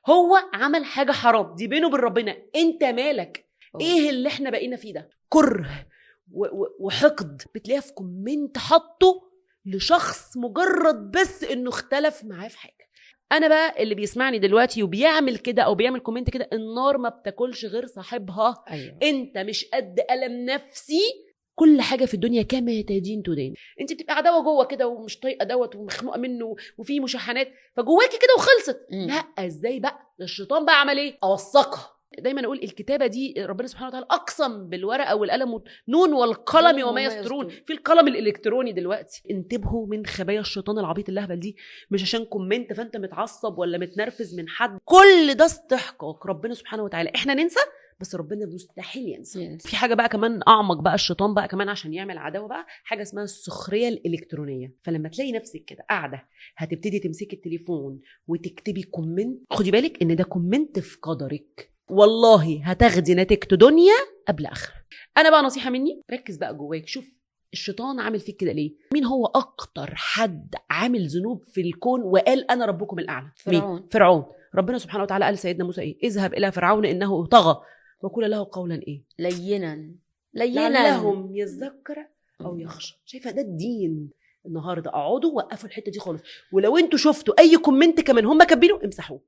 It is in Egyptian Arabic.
هو عمل حاجة حرام دي بينه وبين ربنا، انت مالك؟ ايه اللي احنا بقينا فيه ده؟ كره وحقد بتلاقيها في comment حطه لشخص مجرد بس انه اختلف معاه في حاجة. انا بقى اللي بيسمعني دلوقتي وبيعمل كده او بيعمل comment كده، النار ما بتاكلش غير صاحبها. أيوة. انت مش قد ألم نفسي. كل حاجة في الدنيا كما تدين تدان. انت بتبقى عداوة جوه كده ومش طايقة دوت ومخنوقه منه وفي مشاحنات فجواكي كده وخلصت. لا ازاي بقى؟ ده الشيطان بقى عمل ايه؟ اوثقها. دايما اقول الكتابة دي ربنا سبحانه وتعالى اقسم بالورقة والقلم، نون والقلم وما يسطرون. في القلم الالكتروني دلوقتي. انتبهوا من خبايا الشيطان العبيط اللهبل دي. مش عشان comment فانت متعصب ولا متنرفز من حد، كل ده استحقاق ربنا سبحانه وتعالى. احنا ننسى بس ربنا مستحيل ينسى. في حاجة بقى كمان اعمق بقى، الشيطان بقى كمان عشان يعمل عداوة بقى حاجة اسمها السخرية الالكترونية. فلما تلاقي نفسك كده قاعدة هتبتدي تمسكي التليفون وتكتبي comment، خدي بالك ان ده comment في قدرك، والله هتاخدي نتيجته دنيا قبل اخره. انا بقى نصيحة مني، ركز بقى جواك، شوف الشيطان عامل فيك كده ليه. مين هو اكتر حد عامل ذنوب في الكون وقال انا ربكم الاعلى؟ فرعون. فرعون. ربنا سبحانه وتعالى قال سيدنا موسى ايه؟ اذهب الى فرعون انه طغى وقول له قولا ايه؟ لينا لينا لعلهم يذكر او يخشى. شايفه ده الدين النهارده. اقعدوا وقفوا الحتة دي خالص، ولو انتوا شفتوا اي comment كمان هم كاتبينه امسحوه.